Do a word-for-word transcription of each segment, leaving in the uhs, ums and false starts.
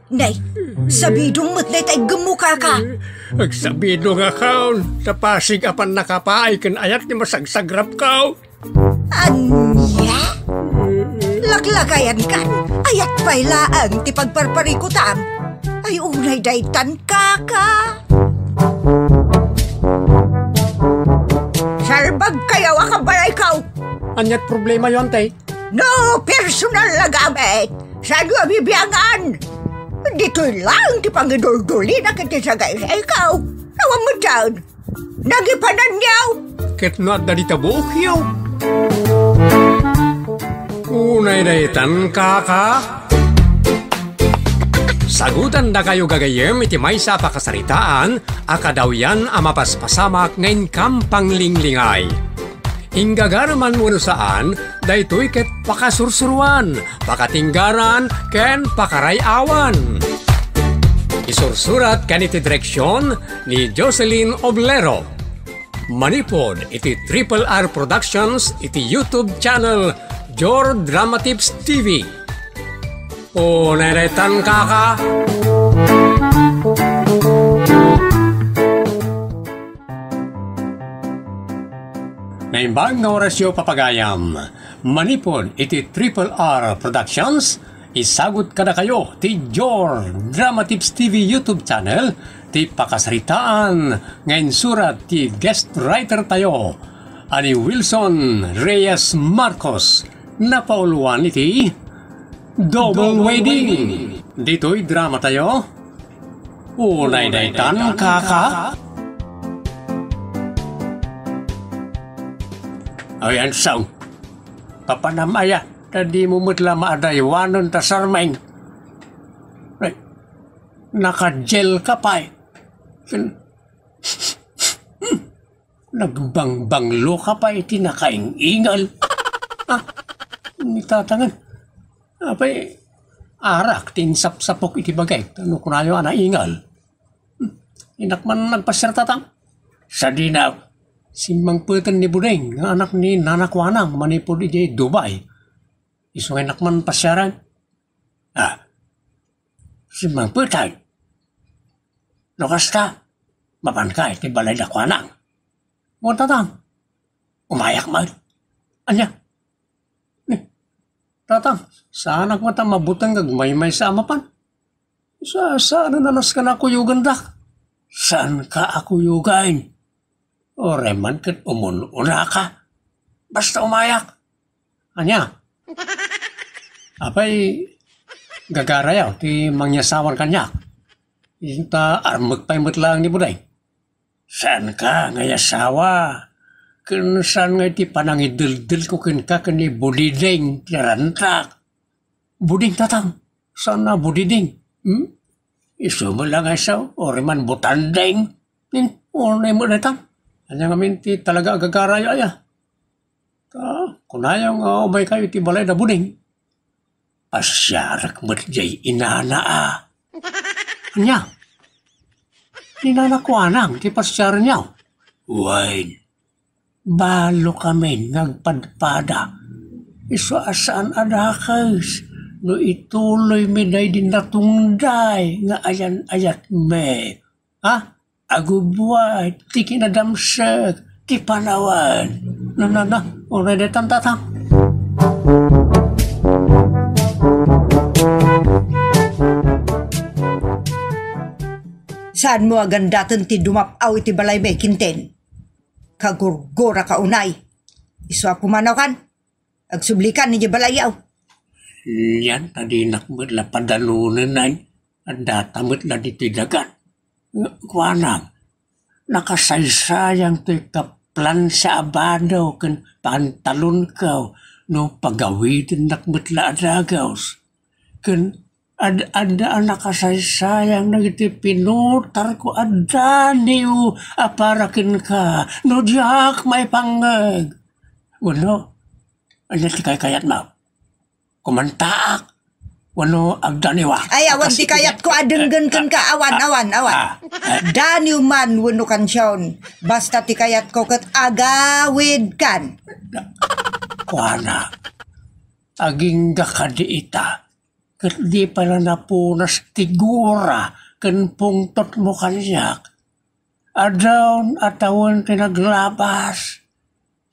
Nay, sabidong met dayta iggemmo, kaka. Agsabidongakon, ta pasig a pannakapaay ken ayat ti masagsagrapko. Ania? Laklakayankan, ayat pay laeng ti pagparparikutam. Ay, unay daytan, kaka. Salbagkayo a kabalayko. Aniat problemayo, ante? No personal a gamit, saanyo a bibiangan? Ditoy laeng ti pangiduldulina ken ti sagaysayko. Awan met dayta. Nagipananyo! Ket no adda dita buokyo. Unay daytan, kaka. Sagutandakayo gagayyem iti maysa a pakasaritaan a kadawyan a mapaspasamak nga inkam panglinglingay. Inggagareman wenno saan, daytoy ket pakasursuroan, pakatinggaran, ken pakaray-awan. Isursurat ken iti direksion ni Jocelyn Oblero. Manipud iti Triple R Productions iti YouTube channel Jor Dramatips T V. O, neretan, kaka. Naimbag nga orasyo, papagayam. Manipud iti Triple R Productions, isagut kadakayo ti Jor Dramatips T V YouTube channel, ti pakasaritaan nga insurat ti guest writer tayo, a ni Wilson Reyes Marcos, napauluan iti Double Wedding. Ditoy drama tayo. Unay daytan, kaka. Ayan, sao. Papanam aya, ta dimo met la maadaywanen ta sarmeng. Ay, naka-gel ka pay. Ken, nagbangbanglo ka pay iti nakaing-ingal. Ah, ni tatangan. Apay, arak ti insapsapok iti bagek, no kunayo a naingal. Hmm, innak man nagpasiar, tatang. Sadina, simmangpeten ni Budeng nga anak ni Nana Kuanang manipud idiay Dubai. Isu nga innak man pasiaran. Ah, simmangpeten. No kasta, mapanka iti balay da Kuanang. Ngem tatang, umayak man. Ania? Ni, tatang, saanak met a mabuteng nga agmaymaysa a mapan. Sa, saan a nanas ka na kuyogandak? Saanka a kuyogan? Uray man ket umun-unaka. Basta umayak. Ania? Apay, gagarayo ti mangiasawan kaniak. Inta armek pay met laeng ni Budeng. Saanka nga iasawa? Ken saan nga iti panangideldelko kenka ken ni Budiding ti narantak? Buding, tatang. Saan a Budiding? Hmm? Isu met la nga isu, uray man Butanding. Hmm? Unay met daytan. Ania ngamin ti talaga a gagarayo aya? Ta, kunayo nga umaykayo iti balay da Buding. Pasiarek met jay inana a. Ania? Ni Nana Kuanang ti pasiarenyo? Wen, balo kamin nga agpadpada. Isu a saan a dakes no ituloymi daydi natungday nga ayan-ayatmi. Ha? Agubbuay ti kinadamsek ti panawen. Na, na, na, uray daytan, tatang. Saanmo a gandaten ti dumap-aw iti balaymi, Kinten? Kagurguraka unay. Isu a pumanawkan. Agsublikan idiay balayyo. Yan, ta dinak met la padanonen, ay. Addata met la ditoy dagan. Nga, kuanam, nakasaysayang toy kaplan sa abado ken pantalonko no pagawidennak met la a dagus. Ken ad-, adda a nakasaysayang dagiti pinutarko a daniw a para kenka no diak maipangngeg. Wenno, ania ti kaykayatmo? Kumantaak wenno agdaniwak? Ay, awan ti kayatko a denggen kenka. Awan, awan, awan. Ah, ah. Daniw man wenno kansion, basta ti kayatko ket agawidkan. Kuana, agingga kadi ita. ket di pay la napunas ti gura ken pungtotmo kaniak. Adaon a tawen ti naglabas,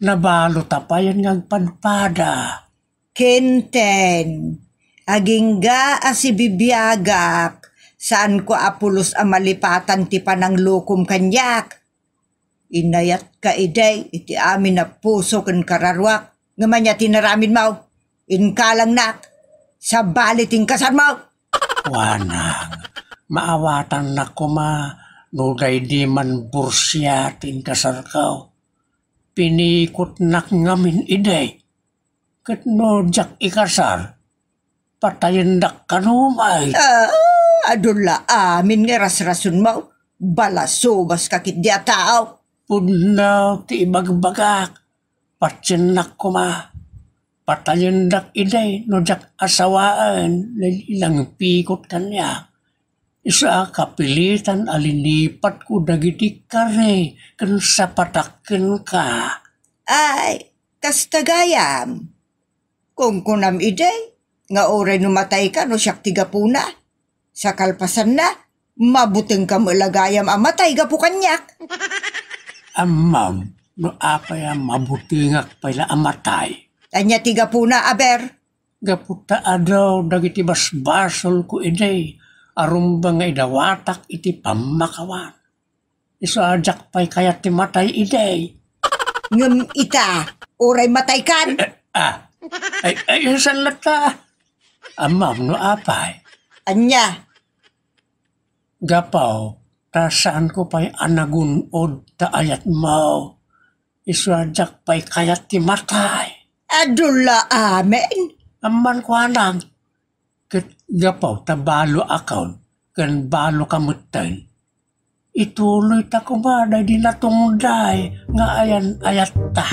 nabalota payen nga agpadpada. Kenten, agingga a sibibiagak, saanko a pulos a malipatan ti pananglokom kaniak. Inayatka idi iti amin a puso ken kararuak, ngem ania ti inaramidmo? Inkalangnak, sabali ti inkasarmo. Kuanang, maawatannak koma no daydi man bursia ti inkasarko. Pinikotnak ngamin idi. Ket no diak ikasar, patayendak kano met. Ah, adu la amin nga rasrasonmo. Balasubaska ketdi a tao. Pudno ti ibagbagak. Patiennak koma. Patayendak idi no diak asawaen, nalilangpikot kaniak. Isu a kapilitan a linipatko dagiti kari ken sapatak kenka. Ay, kasta gayam. Kunkunam idi nga uray no matayka no siak ti gapuna. Sa kalpasanna, mabutengka met la gayam a matay gapu kaniak. Ammom, no apay a mabutengak pay la a matay? Ania ti gapuna, aber? Gapu ta adu dagiti basbasolko idi a rumbeng nga idawatak iti pammakawan. Isu a diak pay kayat ti matay idi. Ngem ita, uray mataykan. Eh, ah. Ay, ay, saan latta? Ammom no apay? Ania? Gapu ta saanko pay a nagun-od ta ayatmo. Isu a diak pay kayat ti matay. Adu la amin. Amman kuanang, ket gapu ta balo a kaon ken balo ka metten, ituloyta koma daydi natungday nga ayan-ayatta.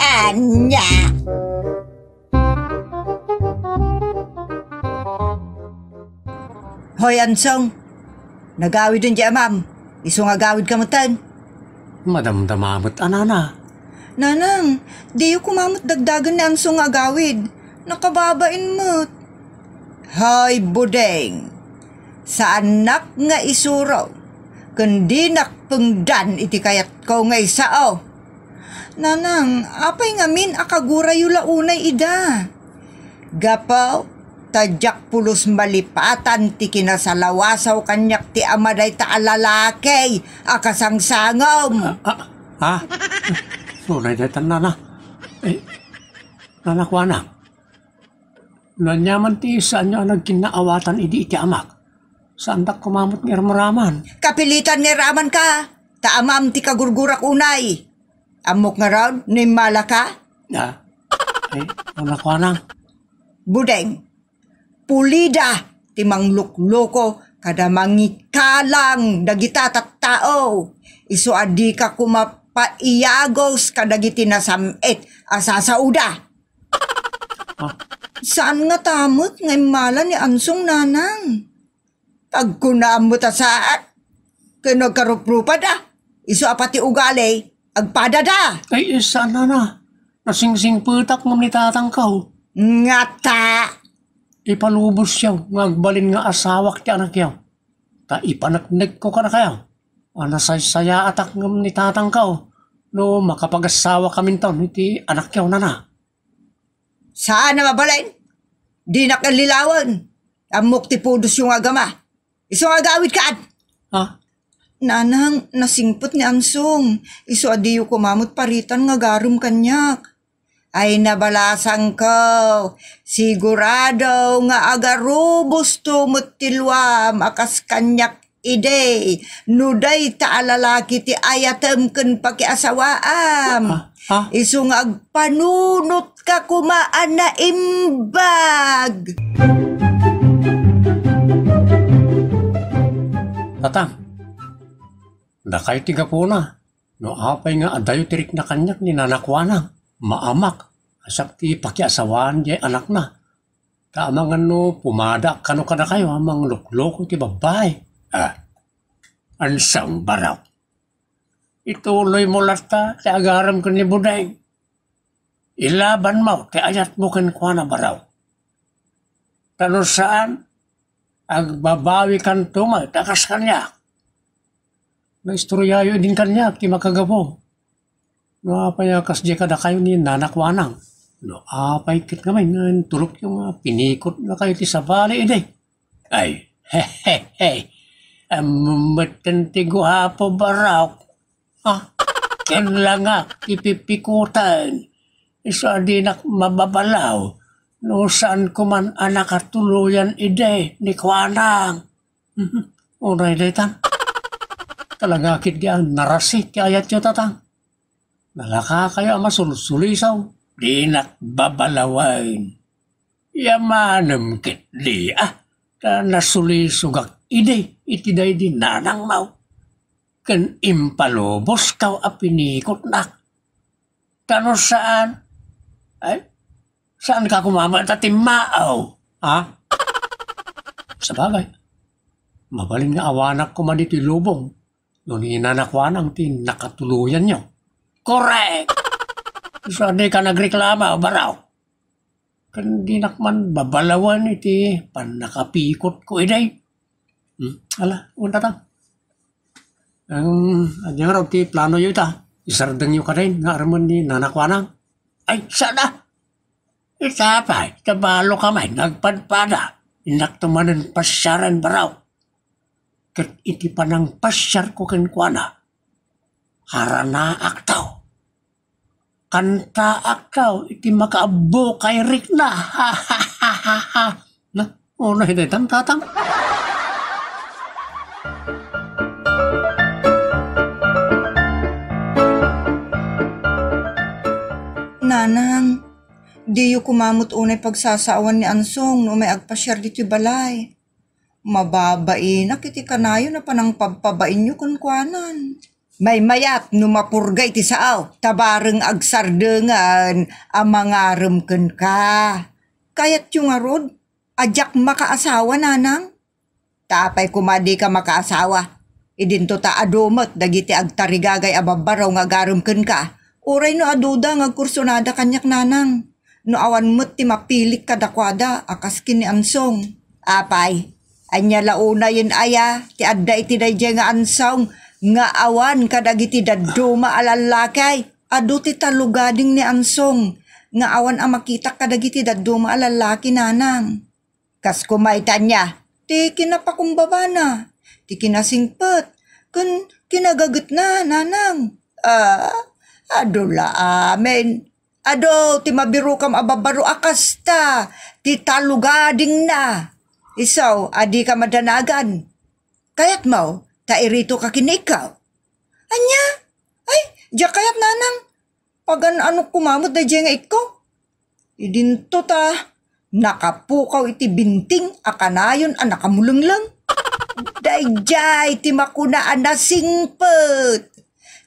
Ania? Hoy, Ansong, nagawiden ti amam. Isu nga agawidka metten. Madamdama met a nana. Nanang, diyo koma met dagdagen ni Ansong nga agawid. Nakababain met. Hoy, Budeng, saannak nga isuro, ken dinak pengdan iti kayatko nga isao. Nanang, apay ngamin a kagurayo la unay ida? Gapu ta diak pulos malipatan ti kinasalawasaw kaniak ti ama dayta a lalaki a kasangsangom. Ah, ah, ha? Unay dayta, nana. Eh, nana kuana. No ania man ti saanyo a nagkinnaawatan idi iti amak, saandak koma met nga iramraman. Kapilitan nga iramanka, ta amam ti kagurgurak unay. Ammok ngarud no immalaka? Ah, ay, ano kuanang? Budeng, pulida ti manglukloko kada mangikalang dagita tattao. Isu a dika koma paiyagos kadagiti nasam-it a sasaoda. Ah. Saan ngata met nga immala ni Ansong, nanang? Agkunaam met a saan. Ken no agkaruprupada, isu a pati ugali, agpadada. Ay, saan, nana. Nasingsingpetak ngem ni tatangko. Ngata! Ipalubosyo nga agbalin nga asawak ti anakyo. Ta ipaneknekko kadakayo a nasaysayaatak ngem ni tatangko no makapagasawakaminton iti anakyo, nana. Saan a mabalin? Dinak lilawen. Ammok ti pudosyo nga agama. Isu nga agawidkan. Ha? Nanang, nasingpet ni Ansong. Isu a diyo koma met paritan nga agarem kaniak. Ay, nabalasangko, sigurado nga agarubosto met ti luam a kas kaniak idi, no dayta a lalaki ti ayatem ken pakiasawaam. Ah, ah. Isu nga agpanunotka koma a naimbag. Tatang, dakay ti gapuna. No apay nga adayo ti rikna kaniak ni Nana Kuanang, maamak, a siak ti pakiasawaan diay anakna. Ta amangan no pumadaak kano kadakayo a manglukloko ti babbai. Ah, Ansong, Baraw. Ituloymo latta ti agarem ken ni Budeng. Ilabanmo ti ayatmo kenkuana, Baraw. Ta no saan, agbabawikanto met a kas kaniak. Naistoryayo idin kaniak ti makagapu. No apay a kasdiay kadakayo ni Nana Kuanang? No apay ket ngamin nga intulokyo nga pinikotnakayo ti sabali idi? Ay, he, he, he. Ammom metten ti guapo, Barok. Ha? Ken langak ti pipikuten. Isu a dinak mababalaw no saan koman a nakatuloyan idi ni Kuanang. Mhm. Unay daytan. Talaga ketdi a narasik ti ayatyo, Tatang. Nalakakayo a masulsulisaw. Dinak babalawen. Yamanem ketdi a ta nasulisogak idi iti daydi nanangmaw. Ken impaluboskaw a pinikotnak. Ta no saan, ay, saanka koma met a timmaaw, ha? Sabagay, mabalin nga awanak koma ditoy lubong no ni Nana Kuanang ti nakatuloyanyo. Korek! Isu a dika nagreklama, Barok. Ken dinak man babalawan iti pannakapikotko idiay. Hmm? Ala, unta ta. Ang, ania ngarud ti planoyo ita? Isardengyo kadin nga armen ni Nana Kuanang? Ay, saan a? Ita pay, ta balo ka met nga agpadpada. Innakto manen pasiaren, Barok. Ket iti panangpasiarko kenkuana, haranaakto. Kantaakto iti makaabbo kay rikna. Na, unay daytan, Tatang. Nanang, diyo koma met unay pagsasaawan ni Ansong no umay agpasiar ditoy balay. Mababainak iti kanayon a panangpabpabainyo kenkuanan. Maymayat no mapurga iti sao, ta bareng agsardengen a mangarem kenka. Kayatyo ngarud a diak makaasawa, Nanang? Ta apay koma dika makaasawa? Idinto ta adu met dagiti agtarigagay a babbaro nga agarem kenka. Uray no aduda nga agkursunada kaniak, Nanang. No awan met ti mapilik kadakuada a kas ken ni Ansong. Apay, ania la unayen aya ti adda iti daydiay nga Ansong nga awan kadagiti dadduma a lallaki? Adu ti talugading ni Ansong nga awan a makitak kadagiti dadduma a lallaki, Nanang. Kas koma ita ania, ti kinapakumbabana, ti kinasingpet, ken kinagagetna, Nanang. Ah, adu la amin. Adu ti mabirokam a babbaro a kasta ti talugadingna. Isu a dika madanagan. Kayatmo ta iritoka ken ni ikko? Ania? Ay, diak kayat, Nanang. Pagan-anok koma met daydiay nga ikko. Idinto ta nakapukaw iti binting a kanayon a nakamulengleng. Daydiay ti makuna a nasingpet.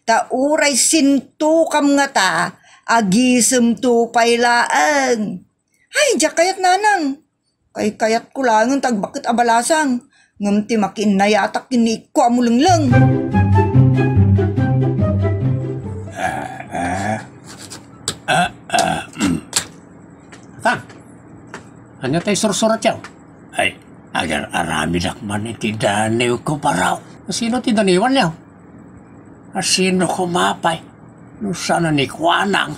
Ta uray sintokam ngata, agisemto pay laeng. Ay, diak kayat, Nanang. Kaykayatko laengen ti agbaket a balasang, ngem ti makiinnayatak ken ni ikko a mulengleng. Ah, ah. Ah, ah, mm. Tang, ania tay sursuratyo? Ay, agar-aramidak man iti daniwko, Barok. Sino ti daniwanyo? Asino koma pay no saan a ni Kuanang?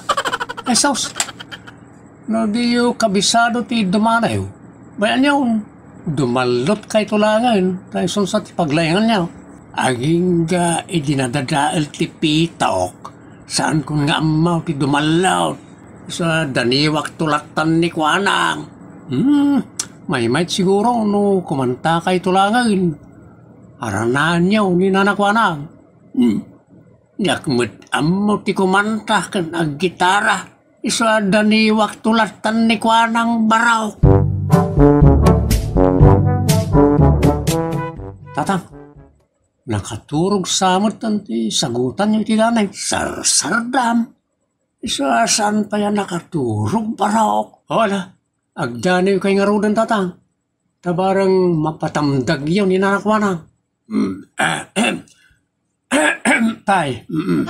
Ay, sus! No diyo kabisado ti dumanayo, bay-anyon, dumallotkayto laengen, ta isunsa ti paglaenganyo. Agingga idi nadadael ti pitok, saankon nga ammo ti dumallot. Sa daniwakto lattan ni Kuanang. Hmm, maymayat siguro no kumantakayto laengen. Aranaanyo ni Nana Kuanang. Hmm. Diak met ammo ti kumanta ken aggitara. Isu a daniwakto lattan ni Kuanang, Barok. Tatang, nakaturog sa met ti sagutanyo iti danay. Sarsardam. Isu a saan pay a nakaturog, Barok. O, ala, agdanewkay ngaruden, Tatang. Ta bareng mapatamdagyo ni Nana Kuanang. Hmm, ahem. Tay, mm.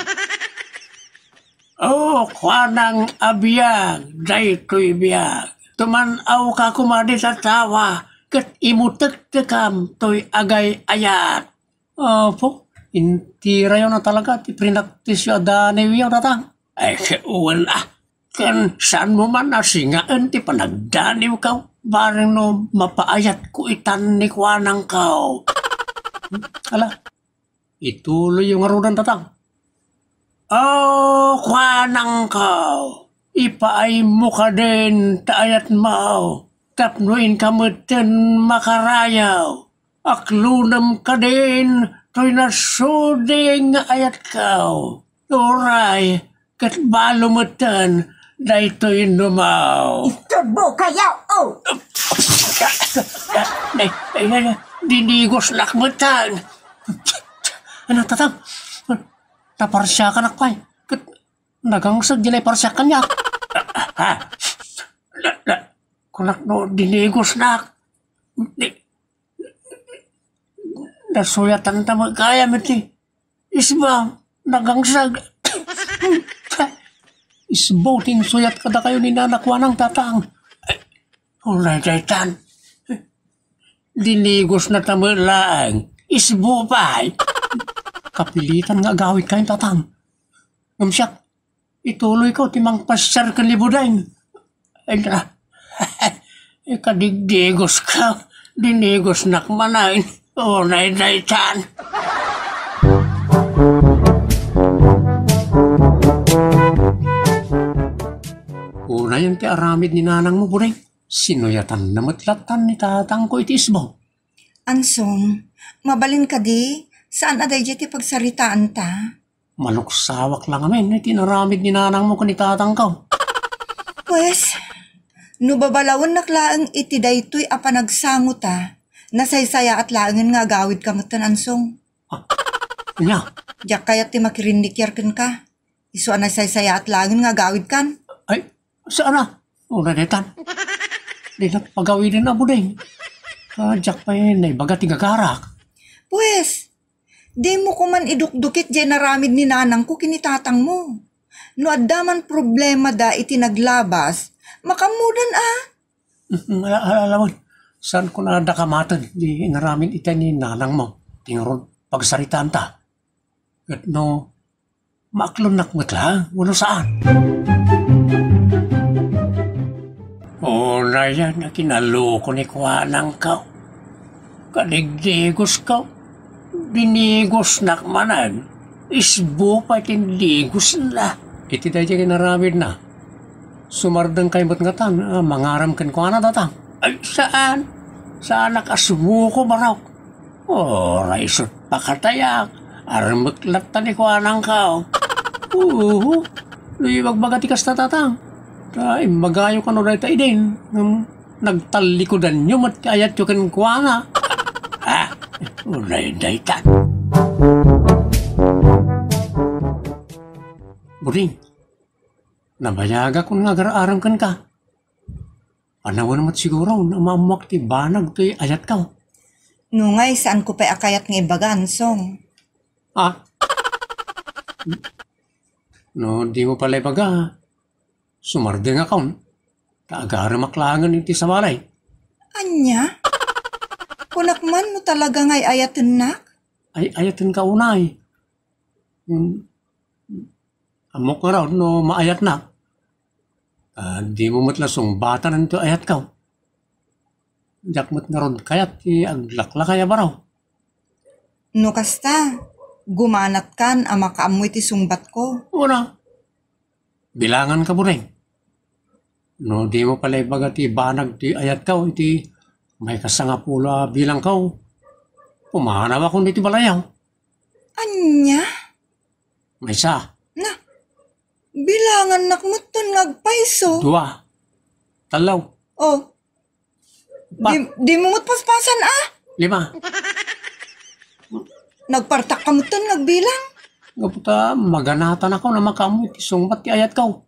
O, Kuanang a biag, daytoy biag. Tuman-awka koma dita tawa, ket imutektekam toy agay-ayat. Apo, intirayo na talaga ti prinaktisyo a daniwyo, tatang. Ay, wen a. Ken saanmo man a singaen ti panagdaniwkaw, bareng no mapaayatko itan ni kuanangkaw. Ala, ituloyyo ngaruden, tatang. O kuanangko, ipaaymo kadin ta ayatmo tapno inka metten makarayaw. Aklonem kadin toy nasudi nga ayatko. Uray, ket balo metten daytoy numaw. Isturbo kayo, oh! Nay, nay, nay, nay, dinigosnak metten. Ano, tatang? Naparsiakanak pay. Ket nagangseg di naiparsiak kaniak. Ah, ah. Na, na, kunak no dinigosnak. Di, nasuyatan ta met gayam iti isba, nagangseg. Isbo ti insuyat kadakayo ni nana kuanang, tatang. Ay, uray daytan. Dinigosna ta met laeng. Isbo pay. Kapilitan nga agawidkayo, tatang. Ngem siak, ituloyko ti mangpasiar ken ni Budeng. Ay, na. Ikadigdigoska, dinigosnak manen. Unay daytan. Unayen ti aramid ni nanangmo, Budeng. Sinuyatanna met lattan ni tatangko iti isbo. Ansong, mabalin kadi, saan a daydiay ti pagsaritaanta? Maluksawak la ngamin iti inaramid ni nanangmo ken ni tatangko. Pues, no babalawennak laeng iti daytoy a panagsangota, nasaysayaat laengen nga agawidka metten, Ansong. Ah, ania? Diak kayat ti makirinnikiar kenka. Isu a nasaysayaat laengen nga agawidkan. Ay, saan a? Una daytan. Dinak pagawiden a, Budeng. Ah, diak pay naibaga ti gagarak. Pues, dimo koman idukdukit diay naramid ni nanangko ken ni tatangmo. No adda man problemada iti naglabas, makaammodan a. Mm, ala-, ala-, alawen, saanko a dakamaten di inaramid iti ni nanangmo, ti ngarud pagsaritaanta. Ket no maaklonnak met la, wenno saan? Unayen a kinaloko ni kuanangko. Kadigdigosko. Dinigosnak manen. Isbo pay ti indigosna. Iti daydiay inaramidna, sumardengkayo met ngatan a mangarem kenkuana, tatang? Ay, saan. Saanak a sumuko, barok. Uray isut' pakatayak, armek latta ni kuanangko. Uhu, no ibagbaga ti kasta, tatang, ta immagayo kano dayta idin, ngem nagtallikudanyo met ti ayatyo kenkuana. Ah, uray dayta. Buding, nabayagakon nga agar-arem kenka. Panawen met siguro no maammoak ti banag toy ayatko. Nungay, saanko pay a kayat nga ibaga, Ansong. Ah? No dimo pay la ibaga, sumardengakon, ta agaremak laengen iti sabali. Ania? Kunak man no talaga nga ay-ayatennak? Ay-ayatenka unay. Hmm. Ammok ngarud no maayatnak. Ah, dimo met la sungbatan ti ayatko. Diak met ngarud kayat ti aglaklakay a baro. No kasta, gumanatkan a makaammo iti sungbatko. Una, bilanganka, Buding. No dimo pay la ibaga ti banag ti ayatko iti maikasangapulo a bilangko, pumanawakon iti balayyo. Ania? Maysa. Na, bilangannak metten nga agpayso. Dua. Tallo. Oh. Pat. Di, dimo met paspasan, ah? Lima. Nagpartakka metten nga agbilang. Gapu ta maganatan ako a makaammo iti sungbat ti ayatko.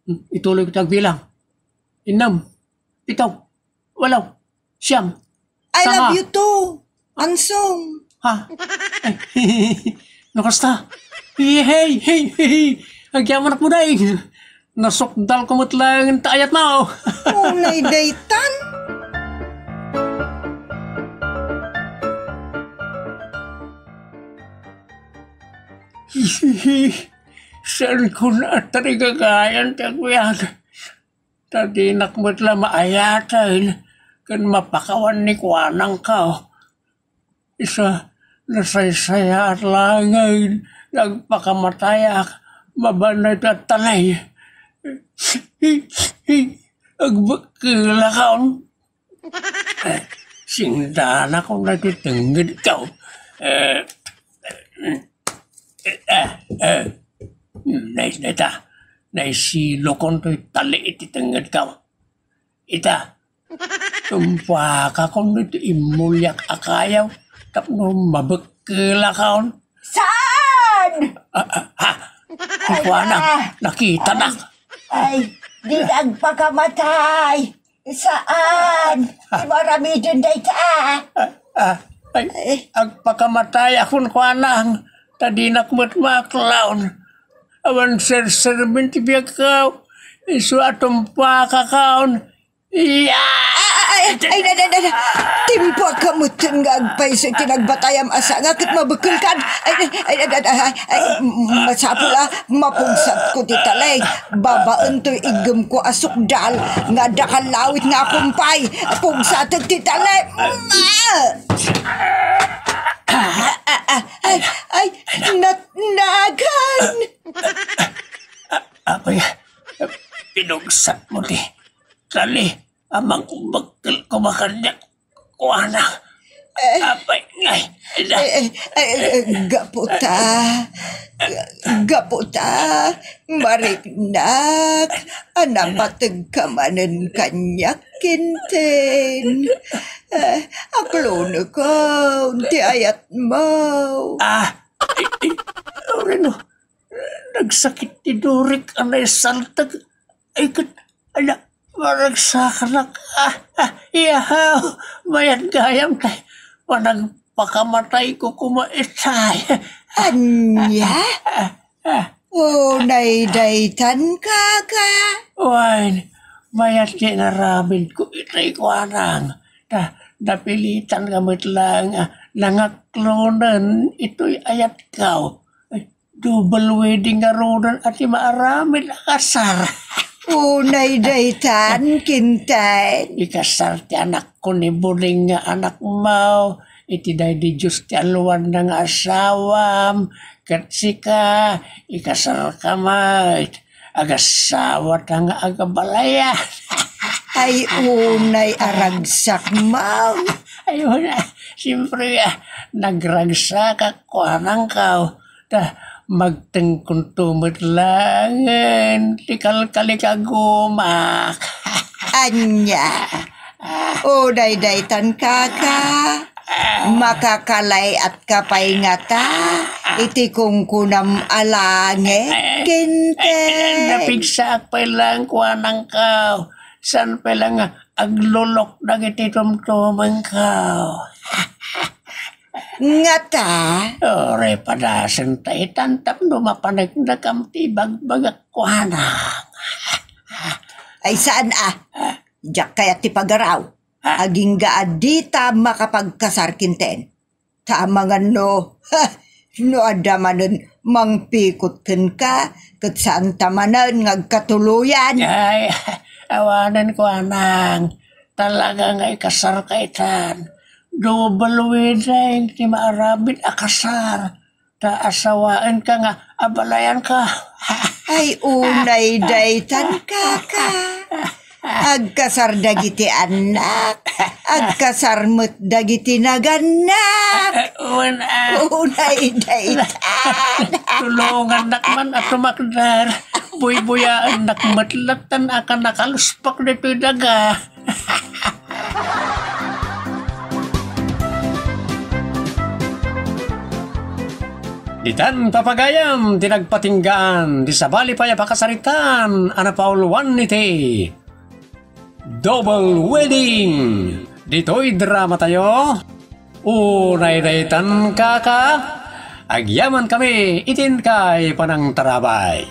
Hmm, ituloyko ti agbilang. Innem, pito, walo, siam, I sanga. Love you too, Ansong. Ha? Ay, no kasta? Hey, hey, hey, hey. Agyamanak, Buding. Nasukdalko met laeng ta ayatmo. Unay daytan. Saanko a tarigagayan ti agbiag. Ta dinak met la maayaten ken mapakawan ni kuanangko. Isu a nasaysayaat laengen nga agpakamatayak mabaen daytoy a talay. Agbekkelakon. Eh, singdanakon daytoy tengngedko. Eh, eh, eh, eh. Nay-, nayta, naisilokon toy tali iti tengngedko. Ita, tumpakakon iti immuliak a kayo tapno mabekkelakon. Saan? Ah, ah, ah. Ay, kuana, ah. Nakitanak. Ay, di agpakamatay. Saan? Di mo aramiden dayta. Ah, ah, ay, Ay. Agpakamatayakon kuanang, ta dinak met maaklon. Awan serserbi ti biagko. Isu a tumpakakon. Iya! Ay, ay, ay, ay, ay, ay, ay. Timpakam metten nga agpayso iti nagbatayam a sanga ket mabekkelkan. Ay, ay, ay, ay, ay, ay, ay, masapul a mapugsatko ti talay. Babaen toy iggemko a sukdal nga adda kallawit nga akumpay. Pugsatek ti talay. Ma! Ah, ah, ah, ay, ay, nat-, nagan! Apoy, pinugsat mo ti tali. Amang umbagkel ko makaniak, kuana. Eh. Apay, ay, ay, na. Eh, eh, eh, eh, gapu ta. Gapu ta. Mariknak. A napategka manen kaniak, Kinten. Eh, aklonekon ti ayatmo. Ah, ay, ay, Reno, nagsakit ti durik a naisaltag. Ay, ket, ala, maragsakanak. Ah, ah, iyahaw, mayat gayam tay. Panagpakamatayko koma itay. Ania? Ah, ah, ah. Unay daytan, kaka? Wen, mayat ti inaramidko itay kuanang. Ta, napilitan nga met laeng a nangaklonen itoy ayatko. Ay, Double wedding ngaruden a ti maaramid a kasar. Unay daytan, Kinten. Ikasar ti anakko ni Buding nga anakmo iti daydi Dios ti alluanna nga asawam, ket sika, ikasarka met. Agasawata nga agabalayan. Ay, unay a ragsakmo. Ay, una, siyempre, ah, nagragsakak, kuanangko. Ta, magtengkonto met laengen ti kalkalikagumak. Ania? O, daydaytan, kaka. Makakalay-atka pay ngata iti kunkunam a langit, Kinten. Napigsaak pay laeng kuanangko. Saan pay laeng nga aglulok dagiti tumtumengko. Ngata? Uray, padasenta itan tapno mapaneknekam ti ibagbagak kuana. Ay, saan a? Diak kayat ti pagaraw. Agingga a dita makapagkasar, Kinten. Ta amangan no, ha, no adda manen mangpikot kenka, ket saanta manen nga agkatuloyan. Ay, awanen kuanang, talaga nga ikasarka itan. Double wedding ti maaramid a kasar. Ta asawaenka nga abalayanko. Ay, unay daytan, kaka. Agkasar dagiti annak, agkasar met dagiti nagannak. Wen, ah. Unay daytan. Tulongannak man a tumakder. Buybuyaennak met latta a kanakaluspak ditoy daga. Ditan, papagayam, ti nagpatinggaan ti sabali pay a pakasaritan a napauluan iti double wedding ditoy dramatayo. Unay daytan, kaka, agyamankami iti inkay panangtarabay.